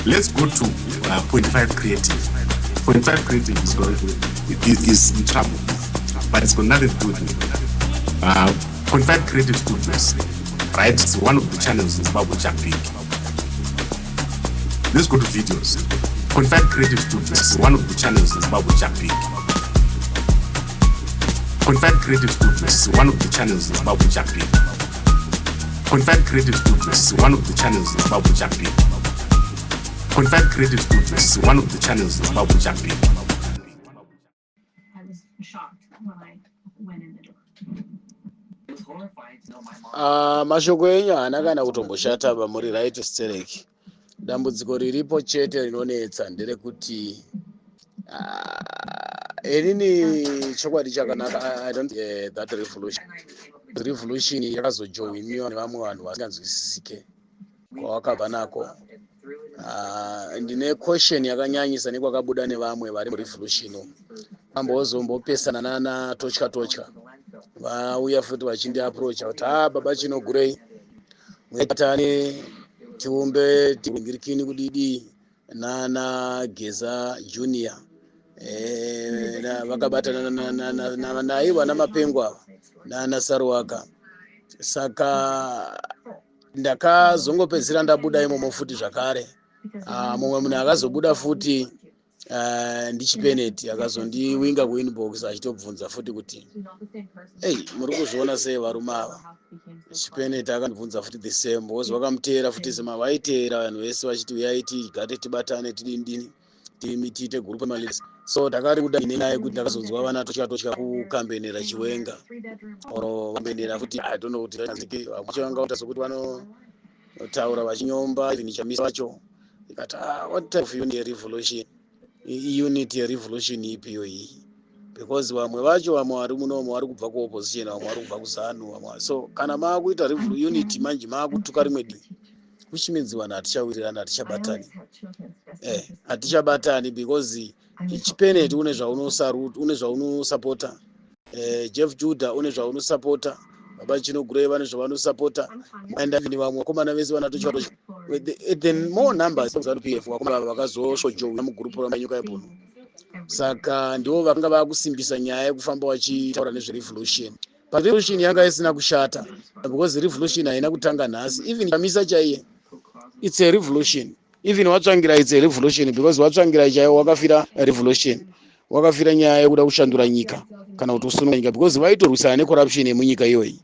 Let's go to Point Five Creative. Point Five Creative is going to, is in trouble, but it's got nothing to do with me. Point Five Creative Studios, right? It's one of the channels in Zimbabwe which are big. Let's go to videos. Point Five Creative Studios is one of the channels in Zimbabwe which are big. Point Five Creative Studios is one of the channels in Zimbabwe which are big. Point Five Creative Studios is one of the channels in Zimbabwe which are big. Point Five Creative Studios is one of the channels in Zimbabwe which are big. I was shocked when I went in the door. Ah, mashoko enyu haana kana kutomboshata pamuri right stereki. Dambudziko riripo chete rinonetsa nderekuti, ah, inini chokwadi chakanaka, I don't that revolution yakazojoiniwa nevamwe vanhu vasinganzwisisike kwavakabva nako. Ah, ndine caution yakanyanyisa nekwakabuda nevamwe vari murevolution umu, ambozombopesana nana totya totya, vauya futi vachindiapproacha kuti, "Ha, baba Chinogurei, mubatane tiumbe tingirikini kudidi nana Geza Junior." Eh, vakabatana naiva namapengo ava nana Saruwaka. Saka ndakazongopedzisira ndabuda imomo futi zvakare. Ah, mumwe munhu akazobuda futi, ndiChipeneti, akazondiwinga kuinbox achitobvunza futi kuti, "Ei, muri kuzviona sei varume ava?" Chipeneti akandibvunza futi the same because vakamuteera futi sema vaiteera vanhu vese vachiti, "Uyai tigate, tibatane, tidini dini, tiite group emaleaders." So ndakari kuda naye kuti ndakazonzwa vana totya totya kukambenera Chiwenga or kambenera futi, I don't know kuti vamwe vanga kuita sokuti vanotaura vachinyomba even Chamisa vacho. Ikati, "Ah, what type of unity revolution, unity yerevolution ipiyo iyi?" Because vamwe vacho, vamwe vari munomu vari kubva kuopposition, vamwe vari kubva kuZANU, vamwe. So kana maakuita unity manje maakutuka rimwe divi, which means vanhu hatichawirirani, hatichabatani, hatichabatani because Chipeneti une zvaunosaruta, une zvaunosapota, Jeff Judah une zvaunosapota, baba Chinogurei vane zvavanosapota, and even vamwe vakomana vese vanatochwa. The more numbers ZANU PF, vakomana vakazosvojoina mugurupu raManyuka yebhunu, saka ndivo vakanga vakusimbisa nyaya yekufamba vachitaura nezverevolution. But revolution yanga isina kushata because revolution haina kutanga nhasi. Even Chamisa chaiye, it's a revolution. Even waTsvangirai, it's a revolution, because waTsvangirai chaiwo wakafira revolution, wakafira nyaya yekuda kushandura nyika kana kuti kusununga nyika, because vaitorwisana necorruption yemunyika iyoyi,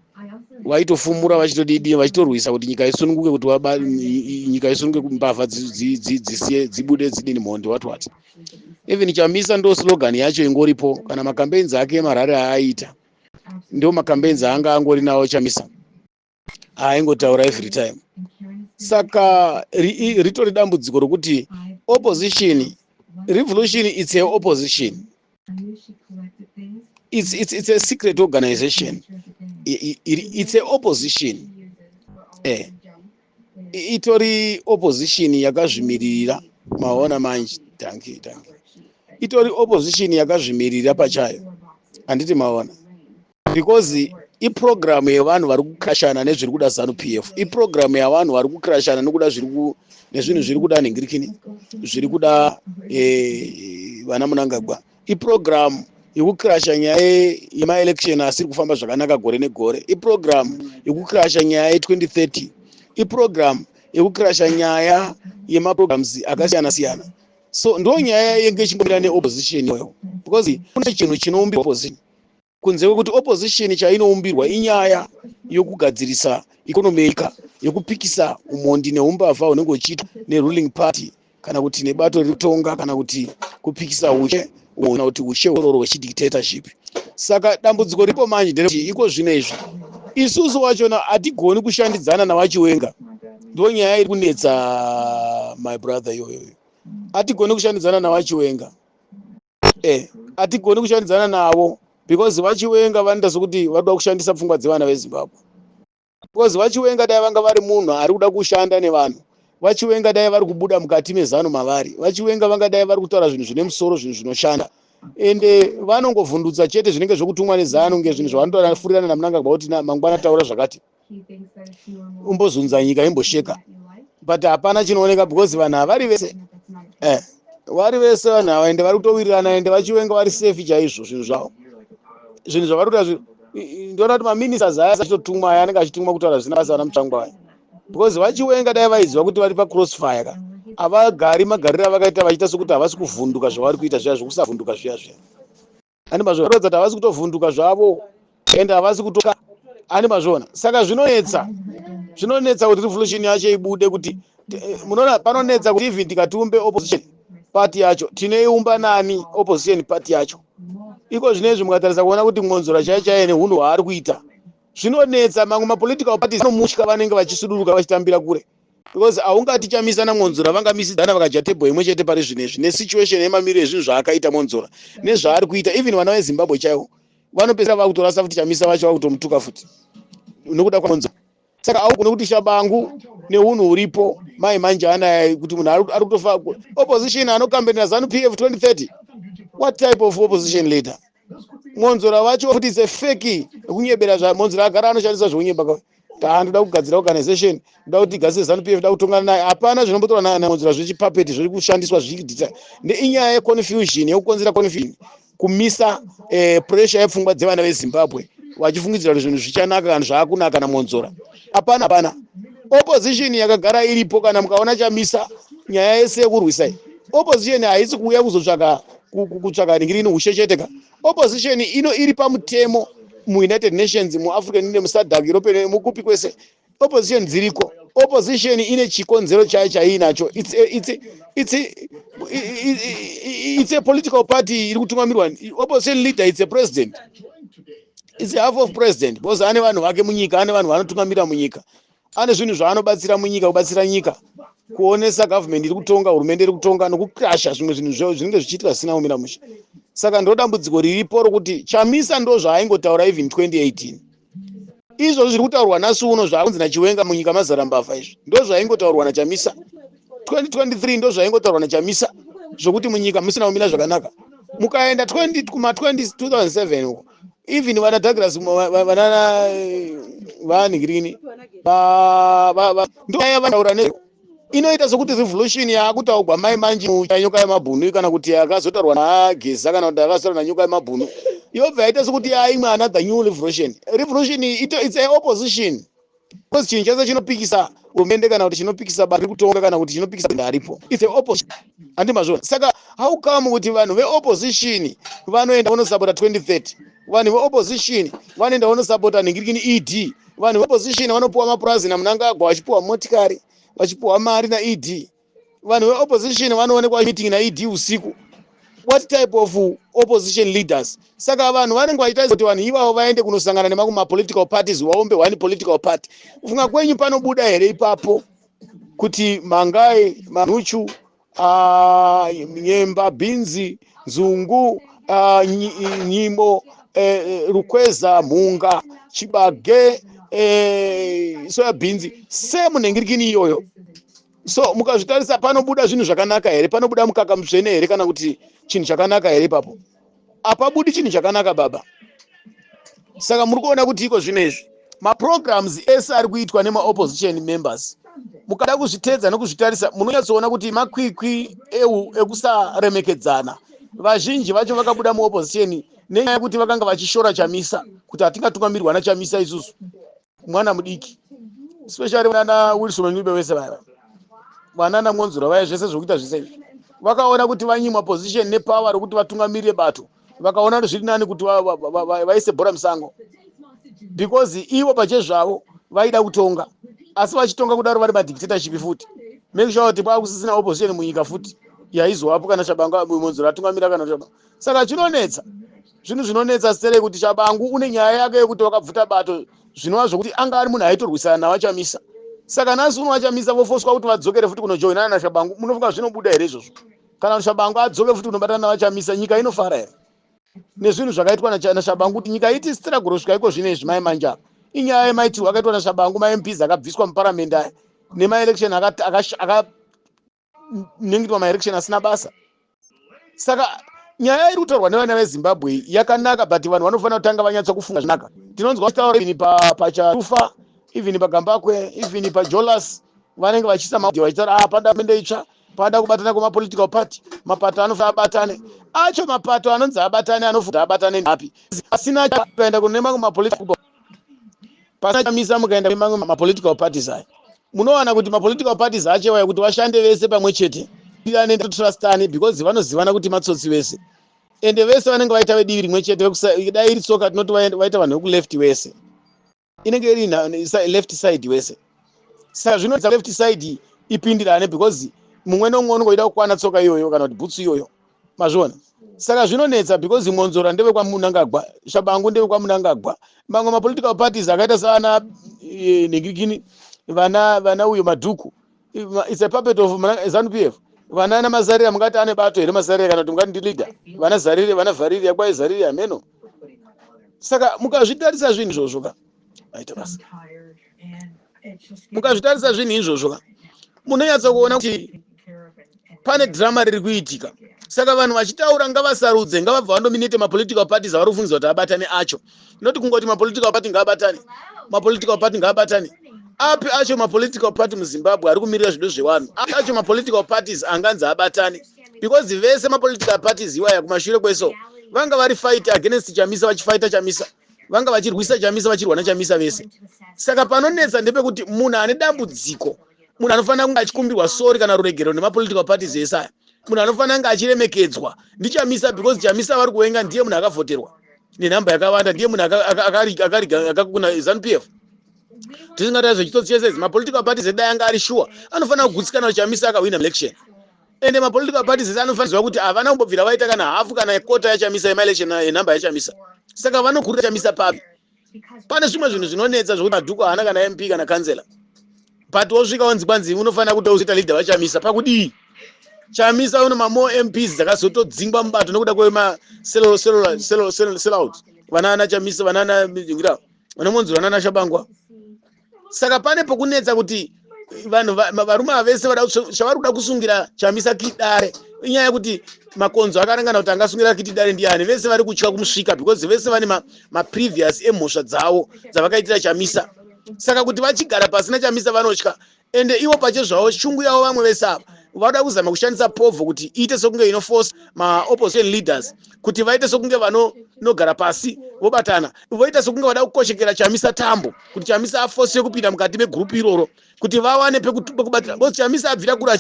vaitofumura, vachitodidi, vachitorwisa kuti nyika isununguke, kuti nyika isununguke, mbavha dzisiye, dzibude, dzidini, mhondi, what what. Even Chamisa ndo slogan yacho ingoripo. Kana macampaigns ake emarari aaita, ndo macampaigns aanga angori nawo Chamisa, aaingotaura every time. Saka ritori dambudziko rokuti opposition revolution, it's a opposition, it's a secret organization. It's a opposition, itori opposition yakazvimirira. Maona manje? Thank you, thank you. Itori opposition yakazvimirira pachayo, handiti maona? Because iprogramu yevanhu vari kukrashana nezviri kuda ZANU PF, iprogramu yavanhu vari kukrashana nekuda nezvinhu zviri kuda nhingirikini, zviri kuda vana Munangagwa, iprogramu yekukrasha nyaya yemaelection asiri kufamba zvakanaka gore negore, iprogramu yekukrasha nyaya ye2030, iprogramu yekukrasha nyaya yemaprograms akasiyana siyana. So ndo nyaya yenge ichingomira neopposition iyoyo, because kune chinhu chinoumbirwa opposition kunze kwekuti opposition chainoumbirwa inyaya yokugadzirisa economy yenyika, yekupikisa umhondi neumbavha hunenge huchiitwa neruling party kana kuti nebato riri kutonga, kana kuti kupikisa ushe, kana kuti ushe uroro hwechidictatorship. Saka dambudziko ripo manje nderekuti iko zvino izvi isusu wachona hatigoni kushandidzana navaChiwenga. Ndo nyaya iri kunetsa, my brother, iyoyoyo. Hatigoni kushandidzana navaChiwenga, hatigoni kushandidzana navo because vaChiwenga vanoita sokuti varoda kushandisa pfungwa dzevana veZimbabwe. Because vaChiwenga dai vanga vari munhu ari kuda kushanda nevanhu, vaChiwenga dai vari kubuda mukati meZANU mavari. VaChiwenga vangadai vari kutaura zvinhu zvine musoro, zvinhu zvinoshanda. Ende vanongovhundutsa chete zvinenge zvokutumwa neZANU, ngezvinhu zvavanotofurirana naMunangagwa kuti, "Mangwana taura zvakati, umbozunza nyika, imbosheka." But hapana chinooneka because vanhu havari vese, vari vese vanhu ava, ende vari kutowirirana, ende vaChiwenga vari safe chaizvo. Zvinhu zvavo, zvinhu zvavari kuita, ndoona kuti maministers aya achitotumwa, aya anenge achitumwa kutaura zvisina basa, vana Mutsvangwa aya, because vaChiwenga dai vaiziva kuti vari pacrossfire ka, havagari magariro avakaita, vachiita sekuti havasi kuvhunduka. Zvavari kuita zviya zvokusavhunduka zviya zviya, ani mazviona, ratidza kuti havasi kutovhunduka zvavo, ende havasi kutoka, ani mazviona. Saka zvinonetsa, zvinonetsa kuti revolution yacho ibude. Kuti munoona, panonetsa kuti even tikatiumbe opposition party yacho, tinoiumba nani opposition party yacho? Iko zvinezvi mukatarisa kuona kuti Mwonzora chaiyo chaiye neunhu hwaari kuita, zvinonetsa. Mamwe mapolitical parties anomutya, vanenge vachisuduruka, vachitambira kure, because haungati Chamisa naMwonzora vangamisidzana vakadya tebho imwe chete pari zvinezvi, nesituation yemamiriro ezvinhu zvaakaita Mwonzora nezvaari kuita. Even vana veZimbabwe chaivo vanopedzisira vakutorasa futi Chamisa vacho, vakutomutuka futi nokuda kwaMwonzora. Saka haugone kuti Shabangu neunhu huripo mai manje anaya, kuti munhu ari kutofa opposition anokambenera ZANU PF 2030. What type of opposition leader? Mwonzora vacho futi is a fake, ekunyebera. Zva Mwonzora agara anoshandisa zvekunyeba. Ndoda kugadzira organization, ndoda kuti igadzire ZANU PF, ndoda kutongana naye. Hapana zvinombotorwa naMwonzora, zvechipapeti zviri kushandiswa zvichidhita. Inyaya yeconfusion, yekukonzera confusion, kumisa pressure yepfungwa dzevana veZimbabwe, vachifungidzira kuti zvinhu zvichanaka kana zvaakunaka naMwonzora. Hapana, hapana. Opposition yakagara iripo. Kana mukaona Chamisa, nyaya yese yekurwisa opposition haisi kuuya kuzotsvaka kutsvaka ringirini ushe chete ka. Opposition ino iri pamutemo muUnited Nations, muAfrican Union, muSADC, European, mukupi kwese opposition dziriko. Opposition ine chikonzero chayo chaiinacho. It's a political party iri kutungamirwa. Opposition leader, it's a president, it's a half of president, because ane vanhu vake munyika, ane vanhu vanotungamira munyika, ane zvinhu zvaanobatsira munyika, kubatsira nyika, kuonesa government iri kutonga, hurumende iri kutonga, nokukrasha zvimwe zvinhu zvinenge zvichiitika zvisina kumira mushe. Saka ndo dambudziko riripo rokuti Chamisa ndo zvaaingotaura even 2018. Izvozvo zviri kutaurwa nhasi uno, zvaakunzi naChiwenga munyika mazara mbavha, izvi ndo zvaingotaurwa naChamisa 2023, ndo zvaingotaurwa naChamisa zvokuti munyika musina kumira zvakanaka. Mukaenda 20 kuma 2007 uko, even vana Douglas, vanana vanhigirini, ndo vataura ne inoita sokuti revolution yaakutaurwa mai manji Nyoka Yemabhunu, kana kuti yakazotaurwa naGeza, kana kuti yakazotaurwa naNyoka Yemabhunu, yobva yaita sokuti yaimwe another new revolution. Revolution it's a opposition, because chinhu chese chinopikisa hurumende, kana kuti chinopikisa bari kutonga, kana kuti chinopikisa aripo, it's a opposition, handi mazvona? Saka how come kuti vanhu veopposition vanoenda vonosapota 2030, vanhu veopposition vanoenda vonosapota nhingirikini ED, vanhu veopposition vanopiwa mapurazi naMnangagwa, vachipiwa motikari, vachipiwa mari naED, vanhu veopposition vanoonekwa meeting naED usiku? What type of opposition leaders? Saka vanhu vanenge vachiita kuti vanhu ivavo vaende kunosangana nemamwe mapolitical parties, vaumbe one political party. Kufunga kwenyu panobuda here ipapo kuti mangai, manhuchu, nyemba, bhinzi, nzungu, nyimo, rukweza, mhunga, chibage, soya bhinzi, semunhengirikini iyoyo? So mukazvitarisa, panobuda zvinhu zvakanaka here? Panobuda mukaka mutsvene here, kana kuti chinhu chakanaka here ipapo? Hapabudi chinhu chakanaka, baba. Saka muri kuona kuti iko zvino izvi maprograms ese ari kuitwa nemaopposition members, mukada kuzviteedza nokuzvitarisa, munonyatsoona kuti makwikwi ekusaremekedzana. Vazhinji vacho vakabuda muopposition nenyaya yekuti vakanga vachishora Chamisa, kuti hatingatungamirwa naChamisa isusu, mwana mudiki, especially vana Wilson Ncube vese vaya, vana naMwonzora vaya, zvese zvokuita zvese izvi. Vakaona kuti vanyimwa position nepower rokuti vatungamirire bato, vakaona kuti zviri nani kuti vaise bhora musango, because ivo pachezvavo vaida kutonga, asi vachitonga kudaro vari madictatorship futi. Make sure kuti kwakusisina opposition munyika futi yaizovapo kana Shabangu, Mwonzora atungamira kana Shabangu. Saka chinonetsa, zvinhu zvinonetsa serei kuti Shabangu une nyaya yake yekuti wakabvuta bato, zvinova zvokuti anga ari munhu aitorwisana navaChamisa. Saka nhasi uno vaChamisa vofoswa kuti vadzokere futi kunojoinana naShabangu. Munofunga zvinobuda here izvozvo? Kana kuti Shabangu adzoke futi kunobatana navaChamisa, nyika inofara here nezvinhu zvakaitwa naShabangu kuti nyika iti struggle kusvika iko zvino izvi? Mai manje apa inyaya yemaitirwo akaitwa naShabangu, maMPs akabviswa muparamende aya, nemaelection akanengitwa, maelection asina basa. Saka nyaya iri kutaurwa nevana veZimbabwe yakanaka, but vanhu vanofanira kutanga vanyatsa kufunga zvakanaka. Tinonzwa vachitaura even paCharufa, even paGambakwe, even paJolas. Vanenge vachiisa maaudio vachitaura, ah, panoda hurumende itsva, panoda kubatana kwemapolitical party, mapato anofanira abatane. Acho mapato anonzi abatane anofunga abatane api? Pasina kuenda kune mamwe mapolitical, pasina Chamisa, mukaenda kune mamwe mapolitical parties aya, munowana kuti mapolitical parties acho iwaya kuti vashande vese pamwe chete trustani, because vanozivana kuti matsotsi vese, ende vese vanenge vaita vedivi rimwe chete. Dai iri tsoka, tinoti vaita vanhu vekuleft vese, inenge iri left side wese. Saka zvinoita left side ipindirane because mumwe nomumwe unongoida kukwana tsoka iyoyo kana kuti bhutsu iyoyo, mazviona? Saka zvinonetsa because Mwonzora ndevekwaMnangagwa, Shabangu ndevekwaMnangagwa. Mamwe mapolitical parties akaita saana Ningirikini, vana uyo Madhuku, it's a puppet of ZANU PF. Vana naMazarira, mungati ane bato here Mazarira, kana kuti mungati ndileader? Vana Zarire, vana Vhariri, yakwai Zarire hameno. Saka mukazvitarisa zvinhu izvozvo ka, aita basa. Mukazvitarisa zvinhu izvozvo ka, munonyatsa kuona kuti pane dhirama riri kuitika. Saka vanhu vachitaura ngavasarudze, ngavabva vanominate mapolitical parties avari kufungidzwa kuti abatane acho, noti kungoti mapolitical party ngaabatane, mapolitical party ngaabatane. Api acho mapolitical party muZimbabwe ari kumirira zvido zvevanhu? Api acho mapolitical parties anganzi abatane? Because vese mapolitical parties iwaya kumashure kweso vanga vari fight against Chamisa, vachifaita Chamisa, vanga vachirwisa Chamisa, vachirwa naChamisa vese. Saka panonetsa ndepekuti munhu ane dambudziko, munhu anofanira kunge achikumbirwa sorry kana ruregero nemapolitical parties ese aya, munhu anofanira kunge achiremekedzwa ndiChamisa, because Chamisa vari kuvenga ndiye munhu akavhoterwa nenhamba yakawanda, ndiye munhu akariga akakuna ZANU PF. Tisingatauri zvechitsotsi chese, mapolitical parties edu anga ari sure anofanira kugutsikana kuti Chamisa akahwina election. Ende mapolitical parties ese anofanira kuti havana kumbobvira vaita kana hafu kana kota yaChamisa yemaelection, yenhamba yaChamisa. Saka vanokurira Chamisa papi? Pane zvimwe zvinhu zvinonetsa zvokuti Madhuku haana kana MP kana kansela, but wosvika wanzi kwanzi unofanira kuti uzoita leader vaChamisa. Pakudii? Chamisa une mamore MPs dzakazotodzingwa mubato nekuda kwemasellout, vanana Chamisa, vanana ngira, vana Mwonzora, nana Shabangwa. Saka pane pokunetsa kuti vanhu varume ava vese chavari kuda kusungira Chamisa kidare inyaya yekuti makonzo akarangana kuti angasungira kiti dare ndiani. Vese vari kutya kumusvika because vese vane maprevious emhosva dzavo dzavakaitira Chamisa. Saka kuti vachigara pasina Chamisa vanotya. Ende ivo pachezvavo shungu yavo, vamwe vese ava vada kuzama kushandisa povho kuti iite sekunge inoforce maopposition leaders kuti vaite sekunge vanonogara pasi vobatana, voita sekunge vada kukoshekera Chamisa tambo kuti Chamisa afose kupinda mukati megurupu iroro kuti vawane pekubatira, because Chamisa abvira kure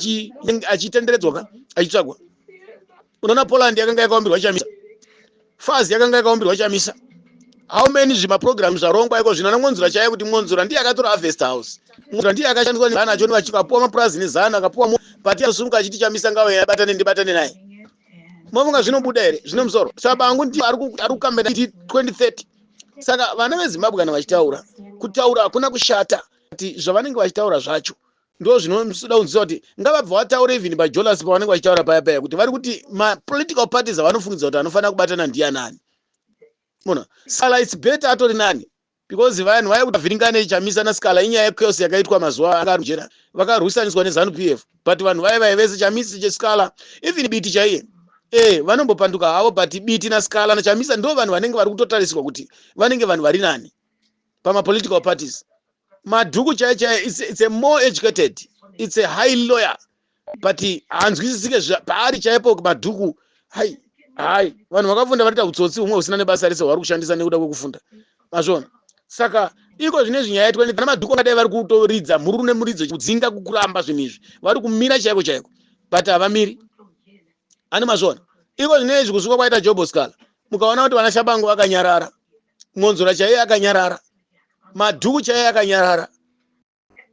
achitenderedzwa ka, achitsvagwa. Unoona Poland yakanga yakaumbirwa Chamisa, FAZ yakanga yakaumbirwa Chamisa. How many zvimaprogram zvarongwa iko zvino naMwonzora chaiye, kuti Mwonzora ndiye akatora Harvest House, Mwonzora ndiye akashandiswa nezana acho, vachikapuwa mapurazi nezana, akapuwa, but asumuka achiti Chamisa ngave abatane, ndibatane naye. Mofunga zvinobuda here zvine musoro? Shabangu ndiye ari kukambena 2030. Saka vana veZimbabwe kana vachitaura, kutaura hakuna kushata, kuti zvavanenge vachitaura zvacho ndo zvinoda kunzwisa kuti ngavabva vataura even pajolas pavanenge vachitaura paya paya kuti vari kuti mapolitical parties avanofungidzwa kuti anofanira kubatana ndianani. Muna Sikhala it's better, atori nani, because vanhu vaya kuti vavhiringane Chamisa naSikhala inyaya yechaos yakaitwa mazuva anga ari mujera, vakarwisaniswa neZANU PF. But vanhu vaya vaya vese, Chamisa, cheSikhala, even Biti chaiye, vanombopanduka havo, but Biti naSikhala naChamisa ndo vanhu vanenge vari kutotarisirwa kuti vanenge vanhu vari nani pamapolitical parties. Madhuku chaiye chaiye, it's a more educated, it's a high lawyer, but haanzwisisike paari chaipo Madhuku. Hai hai, vanhu vakafunda varita utsotsi humwe husina nebasa rese hwari kushandisa nekuda kwekufunda, mazviona? Saka iko zvine zvinyaya yaitwa vana Madhuku vakadai vari kutoridza mhururu nemuridzo kudzinga kukuramba zvinhu izvi, vari kumira chaiko chaiko, but havamiri ani, mazviona? Iko zvine izvi kusvika kwaita Job Sikhala, mukaona kuti vana Shabangu vakanyarara, Mwonzora chaiye akanyarara, Madhuku chaiye akanyarara,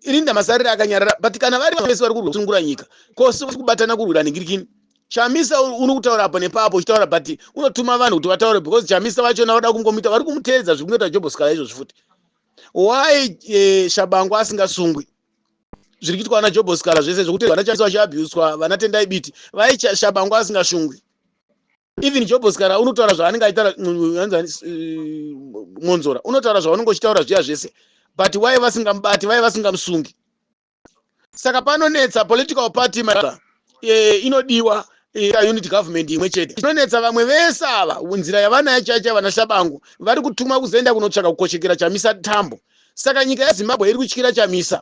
Irinda Masarira akanyarara, but kana vari vese vari kurwa nyika kose kubatana kurwira ningirikini Chamisa uri kutaura apo nepapo uchitaura, but unotuma vanhu kuti vataure because Chamisa vachona vada kungomuita, vari kumuteedza zviri kungoita Job Sikhala izvozvi futi. Why Shabangu asingasungwi? Zviri kuitwa vana Job Sikhala zvese zvokuti vana Chamisa vachiabhuswa, vana Tendai Biti vai, Shabangu asingasungwi? Even Job Sikhala unotaura zvaanenge achitaura, Mwonzora unotaura zvaunenge uchitaura zviya zvese, but why vasingamubati? Vai vasingamusungi? Saka panonetsa political party inodiwa unity government imwe chete. Inonetsa vamwe vese ava, nzira yavanayo chaicha, vana Shabangu vari kutumwa kuzoenda kunotsvaka kukoshekera Chamisa tambo. Saka nyika yeZimbabwe iri kutyira Chamisa.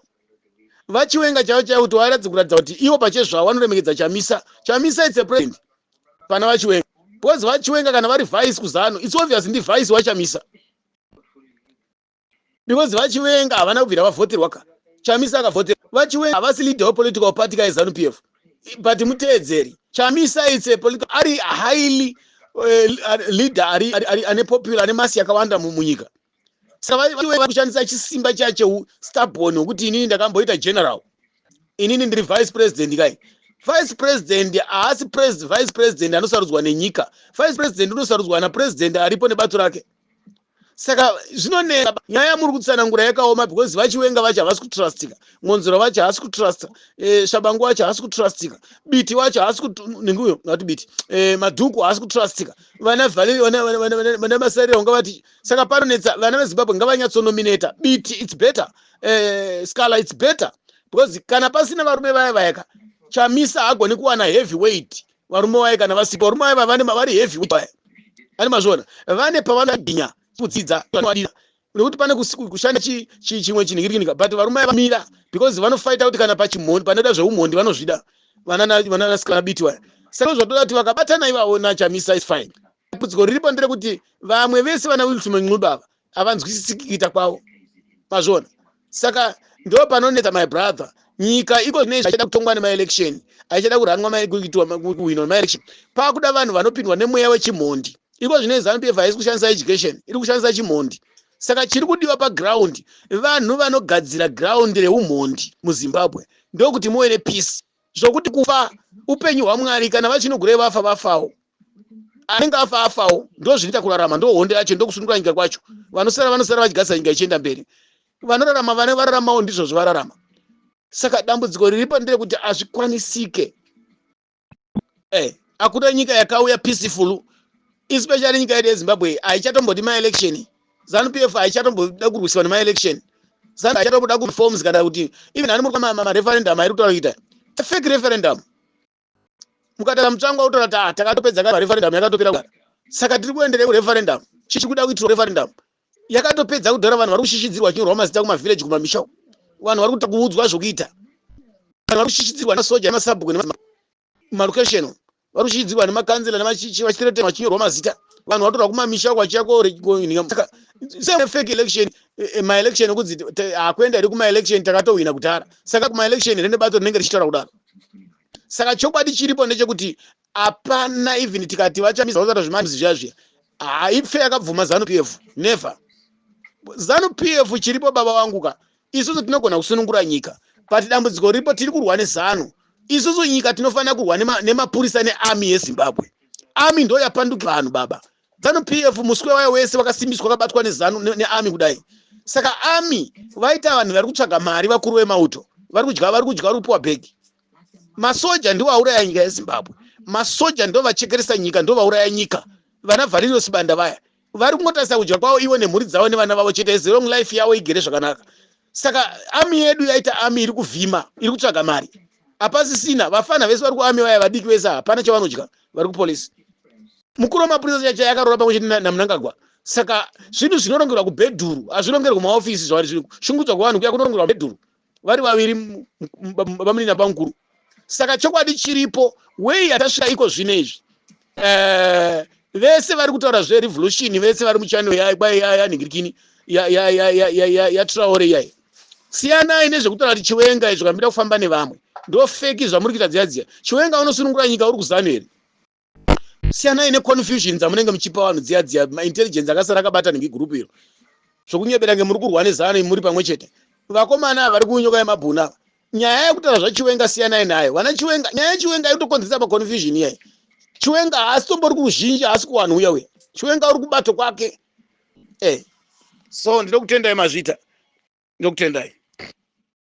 VaChiwenga chaivo chaivo, kuti varatidze kuratidza kuti ivo pachezvavo vanoremekedza Chamisa. Chamisa, it's a president pana VaChiwenga, because VaChiwenga kana vari vice kuZANU, it's obvious ndi vice waChamisa, because VaChiwenga havana kubvira vavhoterwa ka. Chamisa akavhoterwa. VaChiwenga havasi leader wepolitical party ka yeZANU PF, but muteedzeri. Chamisa, it's a political, ari highly leader ari ane popular, ane mass yakawanda munyika. Saka vari kushandisa chisimba chacho, stubborn wekuti inini ndakamboita general, inini ndiri vice president kai. Vice president haasi vice president anosarudzwa nenyika. Vice president unosarudzwa napresident aripo nebato rake. Saka zvinonetsa. Nyaya yamuri kutsanangura yakaoma, because VaChiwenga vacho havasi kutrustika, Mwonzora vacho haasi kutrusta, Shabangu wacho haasi kutrustika, Biti wacho haasi, ninguyo ngati Biti, Madhuku haasi kutrustika, vana vana Masarira ungavati. Saka panonetsa. Vana veZimbabwe ngavanyatsonominata Biti, it's better. Scala, it's better, because kana pasina varume vaya vayaka, Chamisa haagoni kuwana heavy weight. Varume vaye kana vasipo, varume vaya vane vari heavy weight vaya, ane mazviona, vane pavanobhinya kudzidza nekuti pane kushanda chimwe chinhingirikinika, but varume vamira because vanofaita kuti kana pachimhondi panoda zveumhondi vanozvida, vananasikana Biti vaya. Saka zvatoda kuti vakabatana ivavo naChamisa is fine. Dambudziko riripo nderekuti vamwe vese vana Wilson Ncube ava havanzwisisiki kuita kwavo, mazviona. Saka ndo panonetsa, my brother. Nyika iko zvinezvi haichada kutongwa nemaelection, haichada kuranwa, kuitwa kuwinwa nemaelection. Pakuda vanhu vanopindwa nemweya wechimhondi. Iko zvinezvi ZANU PF haisi kushandisa education, iri kushandisa chimhondi. Saka chiri kudiwa paground, vanhu vanogadzira ground reumhondi muZimbabwe, ndokuti muve nepeace. Zvokuti kufa upenyu hwaMwari, kana vachinogurei vafa, vafawo. Anenge afa, afawo. Ndo zvinoita kurarama, ndo hondo yacho, ndokusunungura nyika kwacho. Vanosara vanosara vachigadzira nyika ichienda mberi. Vanorarama vane vararamawo, ndizvozvo vararama. Saka dambudziko riripo nderekuti hazvikwanisike. Hakuna nyika yakauya peaceful, especially nyika yedu yeZimbabwe haichatombodi maelection. ZANU PF haichatomboda kurwisiwa nemaelection. ZANU haichatomboda kuforms kana kuti even ani muri mareferendum airi kutaura kuita fake referendum. Mukatara Mutsvangwa kutaura kuti, "Ah, takatopedza ka referendum, yakatopera kudhara." Saka tiri kuenderei kureferendum? Chichi kuda kuitirwa referendum yakatopedza kudhara. Vanhu vari kushishidzirwa, chinyorwa mazita kumavhillaji, kumamisha. Vanhu vari kuudzwa zvokuita. Vanhu vari kushishidzirwa nemasoja, nemasabhuku, nemalokesheni. Vari kushishidzirwa nemakanzela nemachichi, vachitiretema, vachinyorwa mazita. Vanhu vatorwa kumamisha kwachiya. Saka fake election, maelection ekunzi hakuenda here kumaelection? Takatowina kudhara. Saka kumaelection rine bato rinenge richitaura kudaro. Saka chokwadi chiripo ndechekuti hapana, even tikati vaChamisa vasaita zvimanzi zviya zviya, haife yakabvuma ZANU PF, never. ZANU PF chiripo, baba vangu ka, isusu tinogona kusunungura nyika, but dambudziko riripo, tiri kurwa neZANU. Isusu nyika tinofanira kurwa nemapurisa nearmy yeZimbabwe. Army ndo yapanduka vanhu, baba. ZANU PF muswe wayo wese wakasimbiswa, wakabatwa neZANU, nearmy kudai. Saka army vaita vanhu vari kutsvaga mari. Vakuru vemauto vari kudya, vari kudya, vari kupiwa bhegi. Masoja ndiwo auraya nyika yeZimbabwe. Masoja ndo vachekeresa nyika, ndo vauraya nyika. Vana Valerio Sibanda vaya vari kungotarisa kudya kwavo ivo nemhuri dzavo nevana vavo chete, as long life yavo igere zvakanaka. Saka army yedu yaita army iri kuvhima, iri kutsvaga mari. Hapasisina vafana vese vari kuarmy vaya, vadiki vese hapana chavanodya. Vari kupolisi, mukuru wemapurisa chacha yakarora pamwe chete naMnangagwa. Saka zvinhu zvinorongerwa kubhedhuru, hazvirongerwi kumaofisi. Zvavari shungudzwa kwevanhu kuya kunorongerwa kubhedhuru, vari vaviri, vamunini napamukuru. Saka chokwadi chiripo, wei yatasvika iko zvino izvi, vese vari kutaura zverevolution, vese vari muchannel yanhingirikini yaTraore iyai, siyanai nezvekutaura kuti Chiwenga izvo kambida kufamba nevamwe. Ndo fake zvamuri kuita dziya dziya. Chiwenga unosunungura nyika uri kuZANU here? Siyanai neconfusion dzamunenge muchipa vanhu dziya dziya. Maintelligence akasara akabata nhingi group iro, zvokunyebera nge muri kurwa neZANU muri pamwe chete. Vakomana vari kunyoka yemabhuna ava, nyaya yekutaura zvaChiwenga siyanai nayo. Vana Chiwenga, nyaya yeChiwenga itokonzeresa paconfusion iyai. Chiwenga haasi tombori kuruzhinji, haasi kuwanhu uya uya. Chiwenga uri kubato kwake. So ndinokutendai, mazvita, ndinokutendai.